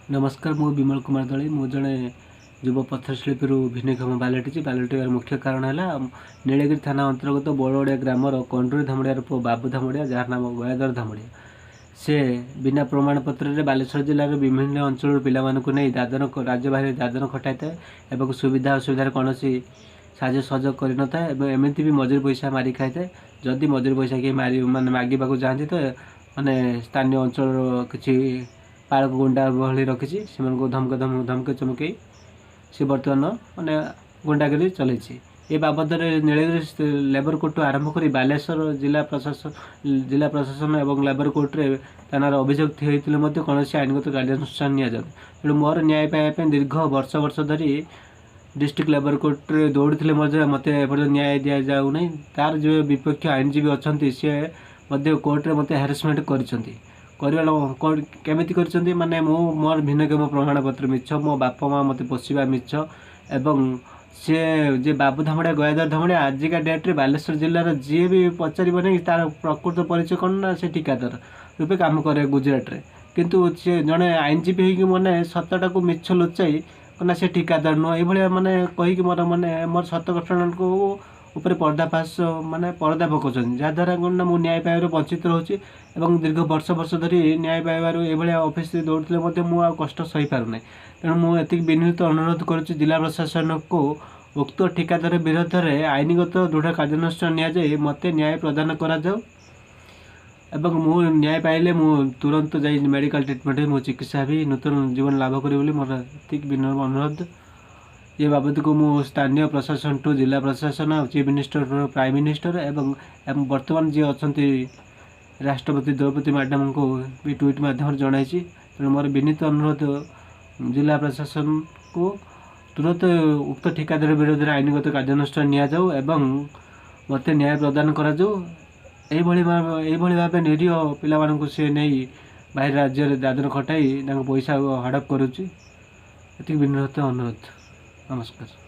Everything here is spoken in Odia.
ନମସ୍କାର, ମୁଁ ବିମଳ କୁମାର ଦଳେଇ। ମୁଁ ଜଣେ ଯୁବ ପଥର ଶିଳ୍ପୀରୁ ଭିନ୍ନକ୍ଷମ ପାଲଟିଛି। ପାଲଟିବାର ମୁଖ୍ୟ କାରଣ ହେଲା ନୀଳଗିରି ଥାନା ଅନ୍ତର୍ଗତ ବଡ଼ଓଡ଼ିଆ ଗ୍ରାମର କଣ୍ଡୁରୀ ଧାମଡ଼ିଆର ପୁଅ ବାବୁ ଧାମଡ଼ିଆ, ଯାହାର ନାମ ଗୟାଧର ଧାମଡ଼ିଆ। ସେ ବିନା ପ୍ରମାଣପତ୍ରରେ ବାଲେଶ୍ୱର ଜିଲ୍ଲାର ବିଭିନ୍ନ ଅଞ୍ଚଳରୁ ପିଲାମାନଙ୍କୁ ନେଇ ଦାଦନ, ରାଜ୍ୟ ବାହାରେ ଦାଦନ ଖଟାଇଥାଏ ଏବଂ ସୁବିଧା ଅସୁବିଧାରେ କୌଣସି ସାହାଯ୍ୟ ସହଯୋଗ କରିନଥାଏ ଏବଂ ଏମିତି ବି ମଜୁରୀ ପଇସା ମାରି ଖାଇଥାଏ। ଯଦି ମଜୁରୀ ପଇସା କେହି ମାରି ମାନେ ମାଗିବାକୁ ଯାଆନ୍ତି ତ ମାନେ ସ୍ଥାନୀୟ ଅଞ୍ଚଳର କିଛି ପାଳକ ଗୁଣ୍ଡା ଭଳି ରଖିଛି, ସେମାନଙ୍କୁ ଧମକ ଧମକ ଚମକେଇ ସେ ବର୍ତ୍ତମାନ ମାନେ ଗୁଣ୍ଡାଗିରି ଚଲେଇଛି। ଏ ବାବଦରେ ନୀଳଗିରି ଲେବର କୋର୍ଟରୁ ଆରମ୍ଭ କରି ବାଲେଶ୍ୱର ଜିଲ୍ଲା ପ୍ରଶାସନ ଏବଂ ଲେବର କୋର୍ଟରେ ତା ନାଁରେ ଅଭିଯୋଗ ହେଇଥିଲେ ମଧ୍ୟ କୌଣସି ଆଇନଗତ କାର୍ଯ୍ୟାନୁଷ୍ଠାନ ନିଆଯାଉନି। ତେଣୁ ମୋର ନ୍ୟାୟ ପାଇବା ପାଇଁ ଦୀର୍ଘ ବର୍ଷ ବର୍ଷ ଧରି ଡିଷ୍ଟ୍ରିକ୍ଟ ଲେବର କୋର୍ଟରେ ଦୌଡ଼ିଥିଲେ ମଧ୍ୟ ମୋତେ ଏପର୍ଯ୍ୟନ୍ତ ନ୍ୟାୟ ଦିଆଯାଉନାହିଁ। ତାର ଯେଉଁ ବିପକ୍ଷ ଆଇନଜୀବୀ ଅଛନ୍ତି, ସିଏ ମଧ୍ୟ କୋର୍ଟରେ ମୋତେ ହାରାସମେଣ୍ଟ କରିଛନ୍ତି। କରିବା କେମିତି କରିଛନ୍ତି? ମାନେ ମୁଁ ମୋର ଭିନ୍ନକ୍ଷମ ପ୍ରମାଣପତ୍ର ମିଛ, ମୋ ବାପା ମା' ମୋତେ ପୋଷିବା ମିଛ। ଏବଂ ସିଏ ଯେ ବାବୁ ଧାମଡ଼ିଆ, ଗୟାଧର ଧାମଡ଼ିଆ, ଆଜିକା ଡେଟ୍ରେ ବାଲେଶ୍ୱର ଜିଲ୍ଲାର ଯିଏ ବି ପଚାରିବନି ତାର ପ୍ରକୃତ ପରିଚୟ କ'ଣ ନା ସେ ଠିକାଦାର ରୂପେ କାମ କରେ ଗୁଜୁରାଟରେ। କିନ୍ତୁ ସିଏ ଜଣେ ଆଇନଜୀବୀ ହେଇକି ମାନେ ସତଟାକୁ ମିଛ ଲୁଚାଇ ନା ସେ ଠିକାଦାର ନୁହଁ, ଏଇଭଳିଆ ମାନେ କହିକି ମୋର ମାନେ ମୋର ସତ ଘଟଣାକୁ ଉପରେ ପର୍ଦ୍ଦାଫାଶ ମାନେ ପରଦା ପକାଉଛନ୍ତି, ଯାହାଦ୍ୱାରା କ'ଣ ନା ମୁଁ ନ୍ୟାୟ ପାଇବାରୁ ବଞ୍ଚିତ ରହୁଛି। ଏବଂ ଦୀର୍ଘ ବର୍ଷ ବର୍ଷ ଧରି ନ୍ୟାୟ ପାଇବାରୁ ଏଇଭଳିଆ ଅଫିସରେ ଦୌଡ଼ୁଥିଲେ ମଧ୍ୟ ମୁଁ ଆଉ କଷ୍ଟ ସହିପାରୁନାହିଁ। ତେଣୁ ମୁଁ ଏତିକି ବିନୀତ ଅନୁରୋଧ କରୁଛି ଜିଲ୍ଲା ପ୍ରଶାସନକୁ, ଉକ୍ତ ଠିକାଦାର ବିରୋଧରେ ଆଇନଗତ ଦୃଢ଼ କାର୍ଯ୍ୟାନୁଷ୍ଠାନ ନିଆଯାଇ ମୋତେ ନ୍ୟାୟ ପ୍ରଦାନ କରାଯାଉ। ଏବଂ ମୁଁ ନ୍ୟାୟ ପାଇଲେ ମୁଁ ତୁରନ୍ତ ଯାଇ ମେଡ଼ିକାଲ ଟ୍ରିଟମେଣ୍ଟ, ମୁଁ ଚିକିତ୍ସା ହେବି, ନୂତନ ଜୀବନ ଲାଭ କରିବି ବୋଲି ମୋର ଏତିକି ବିନମ୍ର ଅନୁରୋଧ। ଏ ବାବଦକୁ ମୁଁ ସ୍ଥାନୀୟ ପ୍ରଶାସନଠୁ ଜିଲ୍ଲା ପ୍ରଶାସନ, ଚିଫ୍ ମିନିଷ୍ଟର, ପ୍ରାଇମ୍ ମିନିଷ୍ଟର ଏବଂ ବର୍ତ୍ତମାନ ଯିଏ ଅଛନ୍ତି ରାଷ୍ଟ୍ରପତି ଦ୍ରୌପଦୀ ମ୍ୟାଡ଼ାମଙ୍କୁ ବି ଟ୍ୱିଟ୍ ମାଧ୍ୟମରେ ଜଣାଇଛି। ତେଣୁ ମୋର ବିନୀତ ଅନୁରୋଧ ଜିଲ୍ଲା ପ୍ରଶାସନକୁ, ତୁରନ୍ତ ଉକ୍ତ ଠିକାଦାର ବିରୋଧରେ ଆଇନଗତ କାର୍ଯ୍ୟାନୁଷ୍ଠାନ ନିଆଯାଉ ଏବଂ ମୋତେ ନ୍ୟାୟ ପ୍ରଦାନ କରାଯାଉ। ଏଇଭଳି ଭାବେ ନିରୀହ ପିଲାମାନଙ୍କୁ ସେ ନେଇ ବାହାର ରାଜ୍ୟରେ ଦାଦନ ଖଟାଇ ତାଙ୍କ ପଇସା ହଡ଼ପ କରୁଛି। ଏତିକି ବିନୀତ ଅନୁରୋଧ। ନମସ୍କାର।